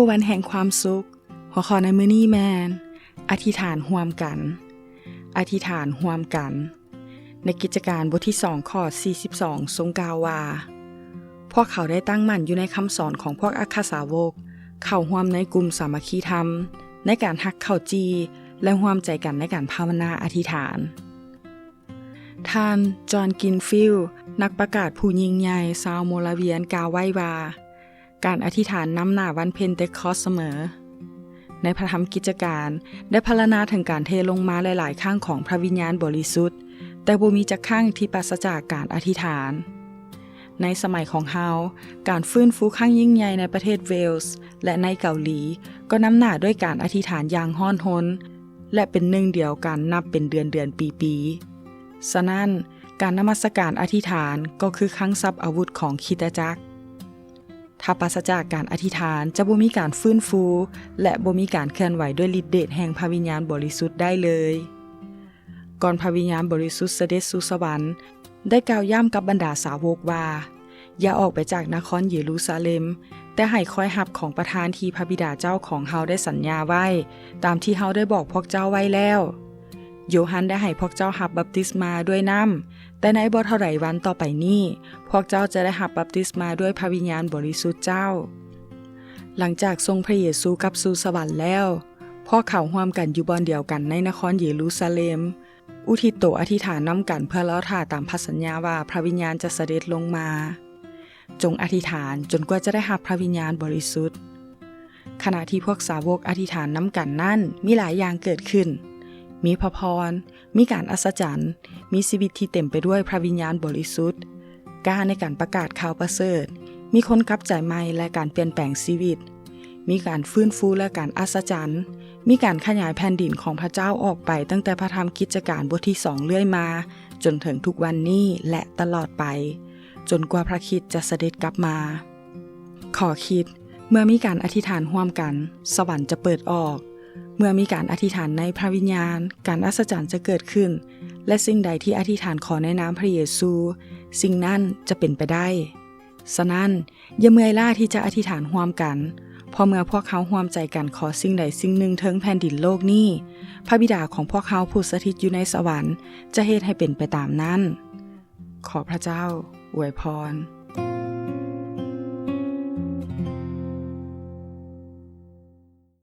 ວັນແຫ່ງຄວາມສຸກ. ຫົວຂໍ້ໃນມື້ນີ້ແມ່ນ ອະທິຖານຮ່ວມກັນ. ອະທິຖານຮ່ວມກັນ. ໃນກິດຈະການບົດທີສອງ ຂໍ້ສີ່ສິບສອງ ຊົງກ່າວວ່າ, ພວກເຂົາໄດ້ຕັ້ງໝັ້ນຢູ່ໃນຄຳສອນຂອງພວກອັກຄະສາວົກ, ເຂົ້າຮ່ວມໃນກຸ່ມສາມັກຄີທຳ, ໃນການຮັກເຂົ້າຈີ່ ແລະ ຮ່ວມໃຈກັນໃນການພາວະນາອະທິຖານ. ທ່ານ ຈອນ ກິນຟິລ ນັກປະກາດຜູ້ຍິ່ງໃຫຍ່ຊາວໂມລາວຽນ ກ່າວໄວ້ວ່າ, ການອະທິຖານນຳໜ້າວັນເພັນເຕັກຄອສສະເໝີ. ໃນພະທຳກິດຈະການ ໄດ້ພັນລະນາເຖິງການເທລົງມາຫຼາຍໆຄັ້ງຂອງພະວິນຍານບໍລິສຸດ, ແຕ່ບໍ່ມີຈັກຄັ້ງທີ່ປາສະຈາກການອະທິຖານ. ໃນສະໄໝຂອງເຮົາ, ການຟື້ນຟູຄັ້ງຍິ່ງໃຫຍ່ໃນປະເທດເວລສ໌ ແລະ ໃນເກົາຫຼີ ກໍນຳໜ້າດ້ວຍການອະທິຖານຢ່າງຮ້ອນຮົນ ແລະ ເປັນໜຶ່ງດຽວກັນນັບເປັນເດືອນໆ ປີໆ. ສະນັ້ນ, ການນະມັດສະການອະທິຖານກໍຄືຄັງຊັບອາວຸດຂອງຄຣິສຕະຈັກ. ຖ້າປາສະຈາກການອະທິຖານ, ຈະບໍ່ມີການຟື້ນຟູ ແລະ ບໍ່ມີການເຄື່ອນໄຫວດ້ວຍລິດເດດແຫ່ງພະວິນຍານບໍລິສຸດໄດ້ເລີຍ. ກ່ອນພະວິນຍານບໍລິສຸດສະເດັດສູ່ສະຫວັນ, ໄດ້ກ່າວຢ້ຳກັບບັນດາສາວົກວ່າ, ຢ່າອອກໄປຈາກນະຄອນເຢຣູຊາເລັມ, ແຕ່ໃຫ້ຄອຍຮັບຂອງປະທານທີ່ພະບິດາເຈົ້າຂອງເຮົາໄດ້ສັນຍາໄວ້, ຕາມທີ່ເຮົາໄດ້ບອກພວກເຈົ້າໄວ້ແລ້ວ. ໂຢຮັນໄດ້ໃຫ້ພວກເຈົ້າຮັບບັບຕິສມາດ້ວຍນ້ຳ, ແຕ່ໃນບໍ່ເທົ່າໃດວັນຕໍ່ໄປນີ້, ພວກເຈົ້າຈະໄດ້ຮັບບັບຕິສມາດ້ວຍພະວິນຍານບໍລິສຸດເຈົ້າ. ຫຼັງຈາກສົ່ງພະເຢຊູກັບສູ່ສະຫວັນແລ້ວ, ພວກເຂົາຮ່ວມກັນຢູ່ບ່ອນດຽວກັນໃນນະຄອນເຢຣູຊາເລັມ, ອຸທິດໂຕອະທິຖານນຳກັນເພື່ອລໍຖ້າຕາມພັນສັນຍາວ່າພະວິນຍານຈະສະເດັດລົງມາ. ຈົ່ງອະທິຖານຈົນກວ່າຈະໄດ້ຮັບພະວິນຍານບໍລິສຸດ. ຂະນະທີ່ພວກສາວົກອະທິຖານນຳກັນນັ້ນ, ມີຫຼາຍຢ່າງເກີດຂຶ້ນ. ມີພະພອນ, ມີການອັດສະຈັນ, ມີຊີວິດທີ່ເຕັມໄປດ້ວຍພະວິນຍານບໍລິສຸດ, ກ້າໃນການປະກາດຂ່າວປະເສີດ, ມີຄົນກັບໃຈໃໝ່ ແລະ ການປ່ຽນແປງຊີວິດ, ມີການຟື້ນຟູ ແລະ ການອັດສະຈັນ, ມີການຂະຫຍາຍແຜ່ນດິນຂອງພະເຈົ້າອອກໄປຕັ້ງແຕ່ພະທຳກິດຈະການບົດທີສອງເລື້ອຍມາ, ຈົນເຖິງທຸກວັນນີ້ ແລະ ຕະຫຼອດໄປ, ຈົນກວ່າພະຄຣິດຈະສະເດັດກັບມາ. ຂໍ້ຄິດ, ເມື່ອມີການອະທິຖານຮ່ວມກັນ, ສະຫວັນຈະເປີດອອກ. ເມື່ອມີການອະທິຖານໃນພະວິນຍານ, ການອັດສະຈັນຈະເກີດຂຶ້ນ, ແລະ ສິ່ງໃດທີ່ອະທິຖານຂໍໃນນາມພະເຢຊູ, ສິ່ງນັ້ນຈະເປັນໄປໄດ້. ສະນັ້ນ, ຢ່າເມື່ອຍລ້າທີ່ຈະອະທິຖານຮ່ວມກັນ, ເພາະເມື່ອພວກເຮົາຮ່ວມໃຈກັນຂໍສິ່ງໃດສິ່ງໜຶ່ງເທິງແຜ່ນດິນໂລກນີ້, ພະບິດາຂອງພວກເຮົາຜູ້ສະຖິດຢູ່ໃນສະຫວັນຈະເຮັດໃຫ້ເປັນໄປຕາມນັ້ນ. ຂໍພະເຈົ້າອວຍພອນ.